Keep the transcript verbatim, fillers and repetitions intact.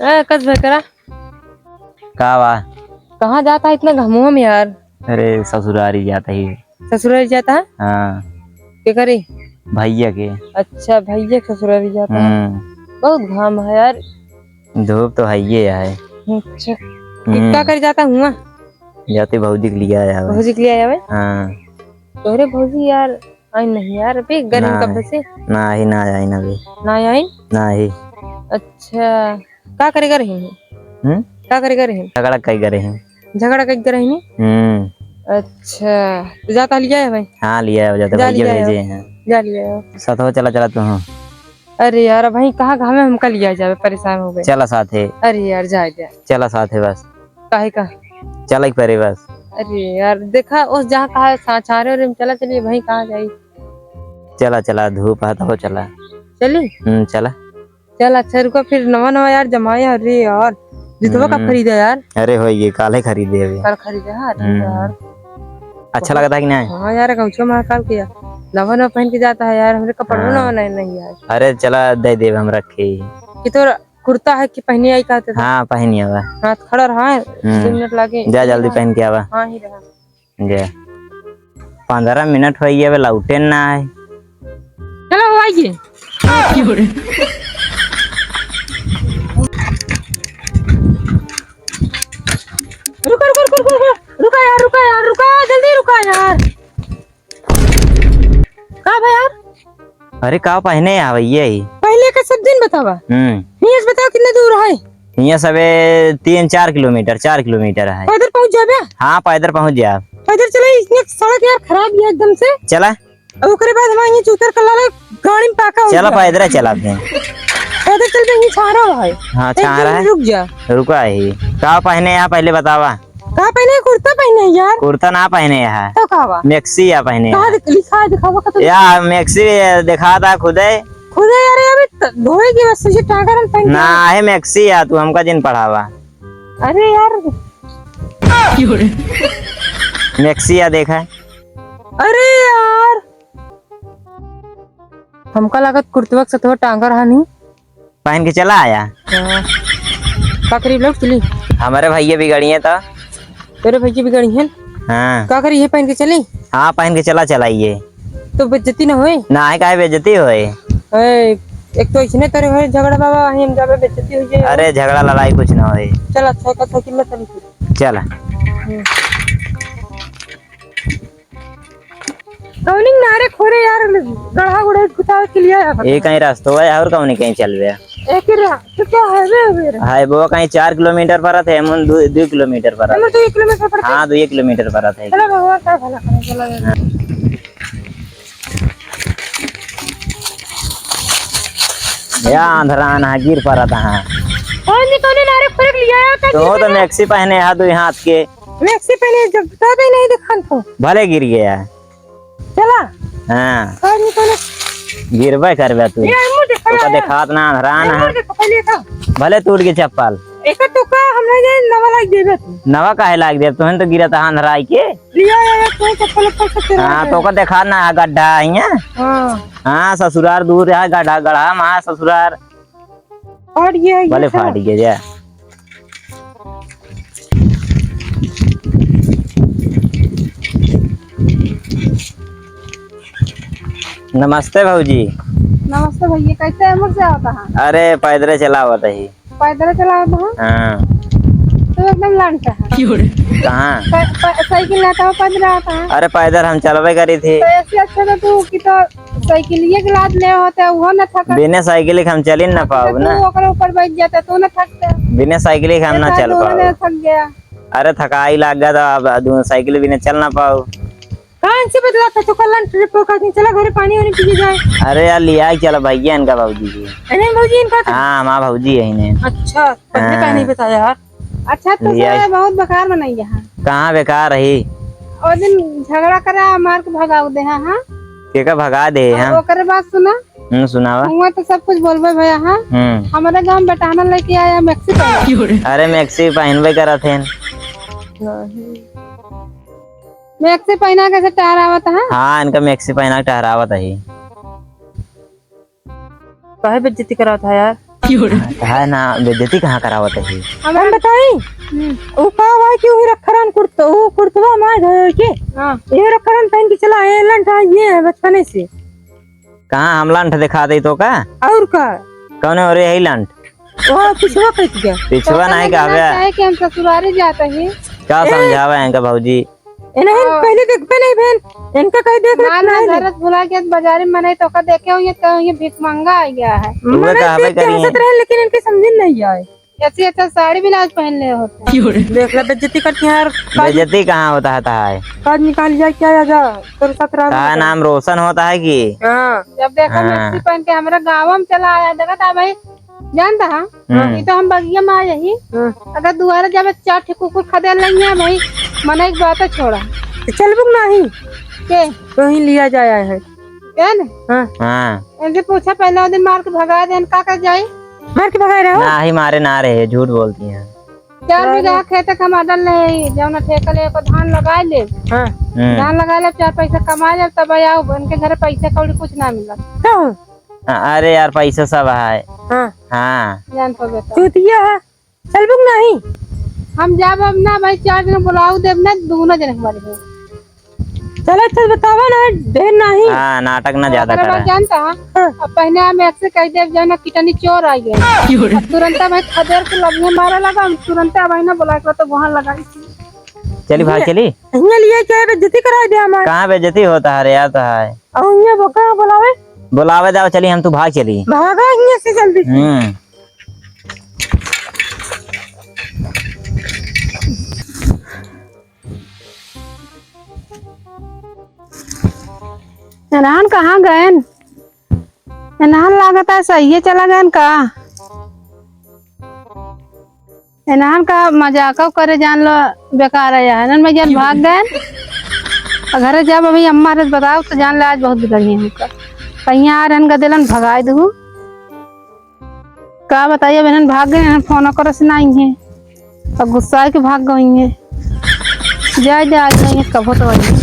ए, कस भकरा। का बा? कहाँ जाता है इतना घमोम यार? अरे, ससुरारी जाता ही। ससुरारी जाता है? हाँ। के करे? भैया के। अच्छा, भैया के ससुरारी जाता है। हम्म। बहुत घाम है यार। धूप तो है ही है। अच्छा। हम्म। का करे जाता हुआ? जाते भौजी के लिए आया हुआ। भौजी के लिए आया हुआ? हाँ। तोहरे भौजी यार आई नहीं यार, अबे गर्मी ना कब है। से? ना आई, ना आई ना अभी। ना आई? ना आई। अच्छा, का करे करे हैं? हम्म? का करे करे हैं? झगड़ा कई करे हैं। झगड़ा कई करे हैं? हम्म। अच्छा, तो जाता लिया है भाई? हाँ, लिया है, जाता जा भैया लिया है। भेजे हैं। जा लिया है। साथ हो, चला, चला तू, हाँ। अरे यार, अब भाई कहाँ घामे हमका लिया जावे, परेशान हो गए। चला साथे। अरे यार, जा, जा। चला साथे बस। काहे का? चला के परे बस। अरे यार, देखा, उस जहाँ कहा सा-, छारे और चला, चलिए भाई, कहाँ जाई? चला, चला, धूप है तो चला। चली? हम्म, चला। चल, अच्छा, रुका, फिर नवा, नवा यार, जमाया, अरे यार, जुतवा का हम्म। खरीदा यार? अरे, हो, ये काले खरीदे अभी। काल खरीदा, अरे हम्म। यार। अच्छा लगता है कि नहीं? हाँ यार, गमछा महाकाल के यार। नवा नवा पहन के जाता है यार, हमरे कपड़वा हाँ। नवा नहीं, नहीं यार। अरे चला, दे देब हम रखे ही। कि तोर कुर्ता है कि पहने आई कहते थे? हाँ, पहनी आवा। हाँ, तो खड़ा रहा है, हम्म। दो मिनट लागे। जा जल्दी हाँ। पहन के आवा। हाँ, ही रहा। जा। पन्द्रह मिनट हो गया, अबे लौटे ना है। चलो, वो आइए। रुका, रुका, रुका, रुका, रुका। रुका यार, रुका यार, रुका, जल्दी रुका यार। का भा यार? अरे का पहने आवे ये ही? पहले का सब दिन बतावा। हम्म। हियां से बताओ कितना दूर है? हियां सबे तीन चार किलोमीटर, चार किलोमीटर है। पैदल पहुंच जाबे? हाँ, पैदल पहुंच जाब। पैदल चले, इतनी सड़क यार खराब है एकदम से। चला। और ओकरे बाद हम हियां से उतर कर लाले गाड़ी में पाका हो चला, गया। पैदल चला फिर। पैदल चल के हियां छाहरा है। हाँ, एक छाहरा दिन है। रुक जा। रुका ही। का पहने यहाँ पहले बतावा। का पहने? कुर्ता पहने यार। कुर्ता ना पहने यहाँ। तो का बा? मैक्सी या पहने कहाँ यहाँ। दिख-, लिखा है, दिखावा का तो। या मैक्सी देखा था खुदे। खुदे यार, अभी त-, धोए की बस, ये टांका रन पहन के ना आया। है मैक्सी या, तू हमका जिन पढ़ावा। अरे यार। मैक्सी या देखा। अरे यार। हमका लागत कुर्तवा के सतवा टांगा रहा नहीं। पहन के चला आया। हाँ। का करी ब्लाउज सिली? हमारे भैया बिगड़ी हैं तो। तेरे भैया बिगड़ी हैं? हाँ। का करी ये पहन के चली? हाँ, पहन के चला, चलाइए। तो बेइज्जती ना होए? ना है, काहे बेइज्जती होए? ए, एक तो इसने तेरे घर झगड़ा बाबा, हम जाबे बेइज्जती हो जाए। अरे झगड़ा लड़ाई कुछ ना होए। चल अच्छा, का साइकिल ले चली। चला। हम्म। कौनी नारे खोरे यार, गढ़ा गुड़े कुतावे के लिए आया ए, कहीं रास्तो है और कौनी कहीं चलबे? एक ही रा-, तो क्या highway, highway रे? Highway कहीं चार किलोमीटर परत है, एमन दो, दो किलोमीटर परत है। एमन दो किलोमीटर परत है। हाँ, दो एक किलोमीटर परत है। चलो भगवान का भला करे, चलो। हाँ। या अंधरान है, गिर परत है। कौन जी, कौने नारे खोरे के लिए आया था तो जी तो मैंने? मैक्सी पहने है दो हाथ के। मैक्सी पहने जब तो भी नहीं दिखान तो। भले गिर गया। चला। हाँ। और नहीं तो गिरबे करबे तू। ये मुंह दिखा तोका यार। देखात ना, अंधरान ये मुंह है। देखो, पहले तो। भले टूट के चप्पल। एक तो का हमने ये नवा लाग देबे तू। नवा काहे लाग देब? तुहन तो गिरत है अंधराई के। लिया यार, कोई चप्पल उप्पल से चला हाँ, गया। तोका देखात ना है गड्ढा है यहाँ। हाँ। हाँ, ससुरार दूर है, गड्ढा, गड्ढा में ससुरार। और ये, ये भले सब फाट गया जा। नमस्ते भौजी। नमस्ते भैया, कैसे है? मुझसे आता है? अरे पैदल चलावत ही। पैदल चलावत है? हाँ। तो एकदम लंट है। कहाँ? प-, प-, साइकिल लेता हो, पैदल आता है? अरे पैदल हम चलबे करी थी। तो ऐसे अच्छा था तू कि तो साइकिलिए के लाद ले होते, वो न थका। बिना साइकिल के हम चल ही न पाउब तू ना। ओकरे ऊपर बैठ जाते, तू न थकते। बिना साइकिल के हम ना ऐसा चल दोनों पाउब। थक गया। अरे थकाई लाग गया था, अब दोनों साइकिल बिना चल ना पाउब। कहाँ इनसे बदला था, तो कल ट्रिप को कहते चला घरे पानी वानी पी के जाए। अरे यार लिया ही चला भैया इनका भौजी की। अरे भौजी इनका था? हाँ, हमारा भौजी है इन्हें। अच्छा, पहले हाँ। काहे नहीं बताया यार? अच्छा, तो लिया। साला बहुत बेकार बनाई है। कहाँ बेकार रही? ओ दिन झगड़ा करा, मार के भगाऊ दे, हाँ, हाँ। के का भगा दे, और हाँ? ओकरे बात सुना। हम्म, सुनावा। हुआ तो सब कुछ बोलबे भैया, हाँ। हम्म। हमारे गांव में बेटाना लेके आया मैक्सी पहना। अरे मैक्सी पहनबे करत हैं। मैक्सी पहना के से टहरावत, हाँ। हाँ, इनका मैक्सी पहना के टहरावत है। काहे बेइज्जती करावत है यार? है ना, बेइज्जती कहाँ करावत है? हम बताई? हम्म। उ का हुआ कि उ रखरन कुर्त-, उ कुर्तवा मार धोए के। हाँ। ये रखरन पहन के चला, ये लंठ आ, ये है बचपने से। कहाँ हम लंठ दिखा दे तो का? और का? कौने ओरे है लंठ? वो पिछवा कट गया। पिछवा तो नहीं कहना कहबे। चाहे कि हम ससुरारी जाते हैं। का ए। समझावे इनका भौजी? इन्हें हाँ। पहले देखबे नहीं भेल, इनका कहीं देख लेत माल ना नहीं। धरत भुला के बाजारी में नहीं तो का देखे हुए, कहे हुए भिखमंगा आ गया है। उहे मनई कहबे देख के करिए। हंसत रहे, लेकिन इनके समझ में नहीं आए। ऐसी अच्छा साड़ी ब्लाउज पहन ले होते हैं। देख ले, बेइज्जती करती है यार। काज बेइज्जती कहाँ होता है, ताई? काज निकाल जाए क्या, आजा, तेरे साथ रहा का करो। नाम रोशन होता है कि? हाँ। जब देखा हाँ। मैक्सी पहन के हमारा गाँव में चला आया, देखा था भाई, जानता है? हम्म। ये तो हम बगिया में आए ही। हाँ। अगर दुआरे जाबे चार ठे कुकुर खदेड़ लेंगे भाई, मना एक बात है छोड़ा। तो चलबुक नहीं? के? कहीं लिया जाया है। के ने? हाँ। हाँ। इनसे पूछा पहले वो दिन मार के भगा दे, का कर जाए? मार के भगाए रहो? नाही, मारे ना रहे, झूठ बोलती हैं। चार चार बीघा खेत के हम आदल नहीं, जौन ठेका ले को धान लगा ले। हाँ। हम्म। धान लगा ले, चार पैसा कमा ले, तब आओ, उनके घर पैसा कौड़ी कुछ ना मिला। तो? हाँ, अरे यार, पैसा सब है। हाँ। हाँ। जान तो बेटा। चूतिया है। चलबुक नहीं? हम जाब अब ना भाई, चार दिन बुलाऊ देब ना, दोनों जने हमारे हैं। चलो, चल बतावा ना, ढेर नहीं। हाँ, नाटक ना ज्यादा ओकरे बाद करा। जानता है? हाँ। अब पहले हम एक से कह देब, जाना किटनी चोर आ गए। अब तुरंत भाई खदेड़ के लगिए मारे लगा, हम तुरंत अब ना बुला के तो वहाँ लगा। चली भाई, ये, चली। ये लिए क्या बेइज्जती करा दे हमारे? कहाँ बेइज्जती होता है रे यार, तो है। और ये वो कहाँ बुलावे? बुलावे जाओ, चली हम तू भाग चली। भागा यहाँ से जल्दी। हम्म। एनहन कहाँ गएन? एनहन लागत है सहिए चला गएन का? एनहन का मजाक करे जान लो बेकार है यार। एनहन में जान भाग गएन। और घरे जब अभी अम्मा रे बताओ तो जान ले आज बहुत बिगड़ी है हमका। कहीं आ रहन गदेलन भगाए दू। का बताइए, अब इन्हन भाग गए हैं, फोन करस नाहीं है, अब गुस्सा के भाग गई हैं। जाए दे, आज नहीं है, कबो तो आई।